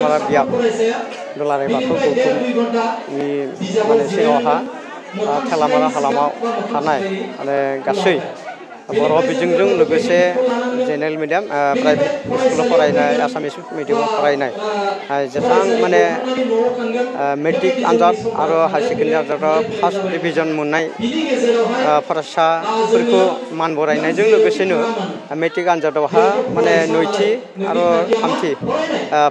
थेलापारा बियाब दुलाराय बाथौ गौथुमनि माने सिङावहा थेलापारा हालामाव थानाय माने गासै बर' बिजोंजों लोगोसे जेनेरेल मिडियाम प्राइभेट स्कुलाव फरायनाय आसामिस मिडियामाव फरायनाय जेसां माने मेट्रिक आनजाद आरो हायार सेकेन्डारि आनजादाव फार्स्ट डिभिजन मोननाय फरायसाफोरखौ मान बरायनायजों लोगोसेनो मेट्रिक आनजादावहा माने नैथि आरो थामथि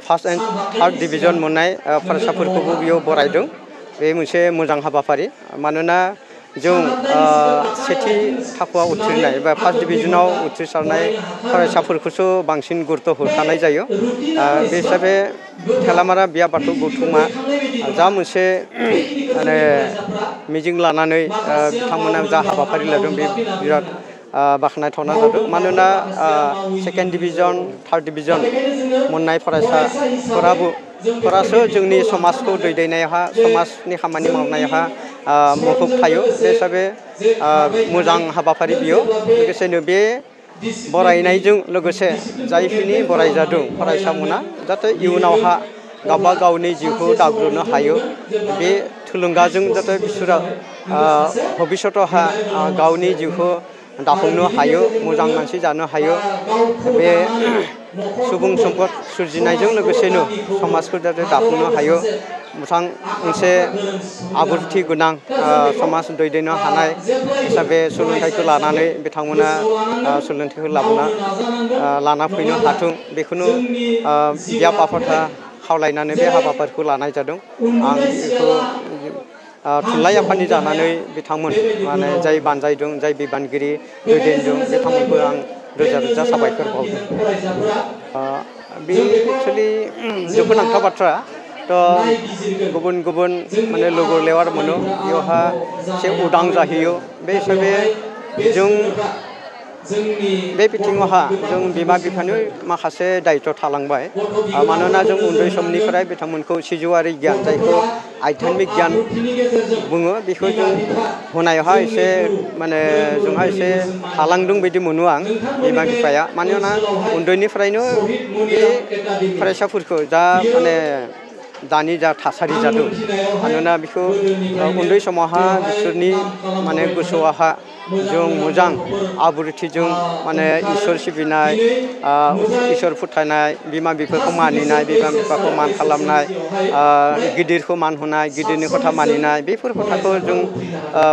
फार्स्ट एन्ड थार्ड डिभिजन मोननाय फरायसाफोरखौबो बेयाव बरायदों। बे मोनसे मोजां हाबाफारि मानोना जों सेथि थाखोआव उथ्रिनाय एबा फार्स्ट डिभिजनाव उथ्रिसारनाय फरायसाफोरखौसो बांसिन गुरुत्व होखानाय जायो। बे हिसाबै थेलापारा बियाब बाथौ गौथुमा जा मोनसे माने मिजिं लानानै बिथांमोना जा हाबाफारि लादों बे बिराद बाख्नायथावना जादों। मानोना सेकेन्ड डिभिजन थार्ड डिभिजन मोननाय फरायसाफोरासो जोंनि समाजखौ दैदेननायावहा समाजनि खामानि मावनायावहा मुखुब थायो। बे हिसाबै मोजां हाबाफारि बियो लोगोसेनो बे बरायनायजों लोगोसे जायखिनि बरायजादों फरायसामोना जाहाथे इयुनावहा गावबा गावनि जिउखौ दाग्रोनो हायो। बे थुलुंगाजों जाहाथे बिसोरो भबिष्यतहा गावनि जिउखौ दाफुंनो हायो, मोजां मानसि जानो हायो। बे सुबुं सम्पद सोरजिनायजों लोगोसेनो समाजखौ जाहाथे दाफुंनो हायो। मोनसे आब्रुथि गोनां समाज दैदेननो हानाय हिसाबै सोलोंथाइखौ लानानै बिथांमोना सोलोंथाइखौ लाना फैनो हाथों बेखौनो बियाब आफादा खावलायनानै बे हाबाफारिखौ लानाय जादों। आं बेखौ थुनलाइ आफादनि जानानै बिथांमोन माने जाय बानजायदों जाय बिबानगिरि दैदेनदों बिथांमोनखौ आं रोजा रोजा साबायखर बावदों। बे एक्सुवेलि दुखुनांथाव बाथ्रा गुबुन गुबुन माने लोगो लेवार मोनो बेयावहा एसे उदां जाहैयो। बे हिसाबै जों बे बिथिङावहा जों बिमा बिफानि माखासे दायित्व थालांबाय। मानोना जों उन्दै समनिफ्राय बिथांमोनखौ सिजौआरि गियान जायखौ आध्यात्मिक गियान बुङो बेखौ जों होनायावहा एसे माने जोंहा एसे थालांदों बायदि मोनो आं बिमा बिफाया। मानोना उन्दैनिफ्रायनो बे फरायसाफोरखौ जा माने दानि जा थासारि जादों मानोना बेखौ उन्दै समावहा बिसोरनि माने गोसोआवहा जों मोजां आब्रुथिजों माने इसोर सिबिनाय, इसोर फोथायनाय, बिमा बिफाखौ मानिनाय, बिमा बिफाखौ मान खालामनाय, गिदिरखौ मान होनाय, गिदिरनि खोथा मानिनाय बेफोर खोथाखौ जों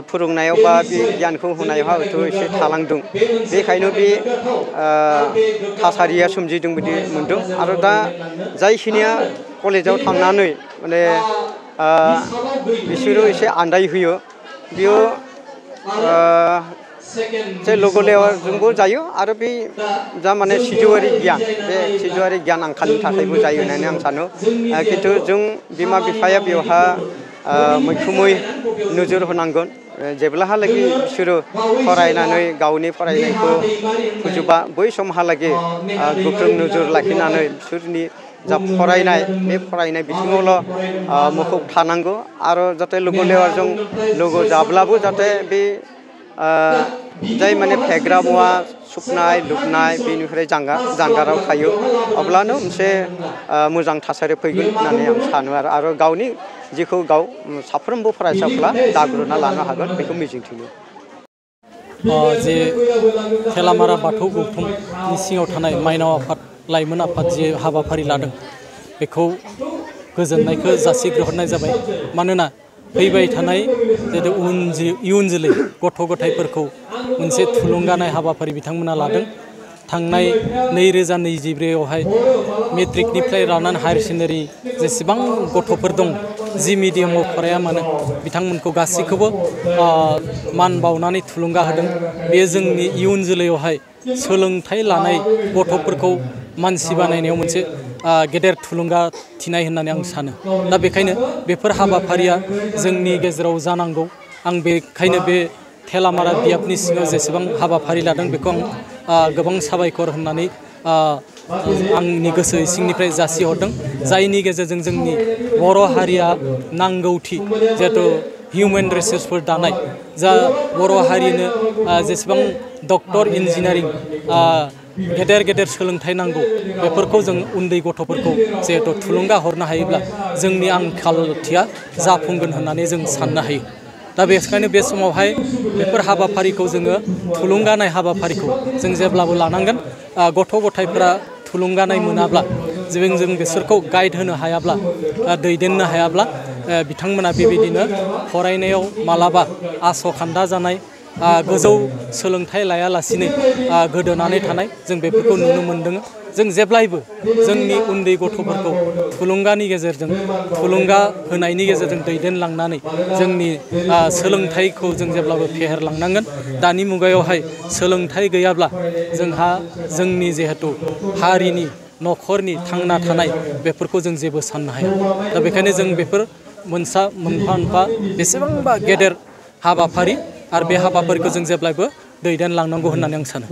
फोरोंनायाव बा बे गियानखौ होनायावहा हयथ' एसे थालांदों। बेखायनो बे थासारिया सोमजिदों बायदि मोनदों। आरो दा जायखिनिया कलेजाव थांनानै माने बिसोरो एसे आन्दायहोयो बेयो जे लोगो लेवारजोंबो जायो आरो बे जा माने सिजौआरि गियान बे सिजौआरि गियान आंखालनि थाखायबो जायो होननानै आं सानो। खिन्थु जों बिमा बिफाया बेवहा मैखोमै नोजोर होनांगोन। जेब्लाहालागै बिसोरो फरायनानै गावनि फरायनायखौ फोजोबा बै समहालागै गोख्रों नोजोर लाखिनानै बिसोरनि जा फरायनाय बे फरायनाय बिथिङावल' मुखुब थानांगौ आरो जाहाथे लोगो लेवारजों लोगो जाब्लाबो जाहाथे बे जाय माने फेग्रा मुवा सोबनाय लोबनाय बेनिफ्राय जानगाराव थायो अब्लानो मोनसे मोजां थासारि फैगोन होननानै आं सानो आरो गावनि जिखौ गाव साफ्रोमबो फरायसाफ्रा दाग्रोना लानो हागोन बेखौ मिजिंथियो। जे थेलापारा बाथौ गौथुमनि सिङाव थानाय माइनाव आफाद लाइमोन आफाद जे हाबाफारि लादों बेखौ गोजोननायखौ जासिग्रोहरनाय जाबाय। मानोना फैबाय थानाय जेतु इयुन जोलै गथ' गथायफोरखौ मोनसे थुलुंगानाय हाबाफारि बिथांमोना लादों। थांनाय 2024आवहाय मेट्रिकनिफ्राय लानानै हायार सेकेन्डारि जेसेबां गथ'फोर दं जि मिडियामाव फराया मानो बिथांमोनखौ गासैखौबो मान बावनानै थुलुंगा होदों। बेयो जोंनि इयुन जोलैयावहाय सोलोंथाइ लानाय गथ'फोरखौ मानसि बानायनायाव मोनसे गेदेर थुलुंगा थिनाय होननानै आं सानो। दा बेखायनो बेफोर हाबाफारिया जोंनि गेजेराव जानांगौ। आं बेखायनो बे थेलापारा बियाबनि सिङाव जेसेबां हाबाफारि लादों बेखौ आं गोबां साबायखर होननानै आंनि गोसो सिंनिफ्राय जासिहरदों। जायनि गेजेरजों जोंनि बर' हारिया नांगौथि जिहेथु हिउमेन रिसोर्सफोर दानाय जा बर' हारिनो जेसेबां डक्टर इन्जिनियारिं गेदेर गेदेर सोलोंथाइ नांगौ बेफोरखौ जों उन्दै गथ'फोरखौ जिहेतु थुलुंगा हरनो हायोब्ला जोंनि आंखालथिया जाफुंगोन होननानै जों साननो हायो। दा बेखायनो बे समावहाय बेफोर हाबाफारिखौ जोङो थुलुंगानाय हाबाफारिखौ जों जेब्लाबो लानांगोन। गथ' गथायफोरा थुलुंगानाय मोनाब्ला जों बिसोरखौ गाइड होनो हायाब्ला दैदेननो हायाब्ला बिथांमोना बेबायदिनो फरायनायाव मालाबा आसखान्दा जानाय गोजौ सोलोंथाइ लायालासिनो गोदोनानै थानाय जों बेफोरखौ नुनो मोन्दों। जों जेब्लायबो जोंनि उन्दै गथ'फोरखौ थुलुंगानि गेजेरजों थुलुंगा होनायनि गेजेरजों दैदेनलांनानै जोंनि सोलोंथाइखौ जों जेब्लाबो फेहेरलांनांगोन। दानि मुगायावहाय सोलोंथाइ गैयाब्ला जोंहा जोंनि जिहेतु हारिनि न'खरनि थांना थानाय बेफोरखौ जों जेबो साननो हाया। दा बेखायनो जों बेफोर मोनफा मोनफा बेसेबांबा गेदेर हाबाफारि आरो बे हाबाफारिखौ जों जेब्लायबो दैदेनलांनांगौ होननानै आं सानो।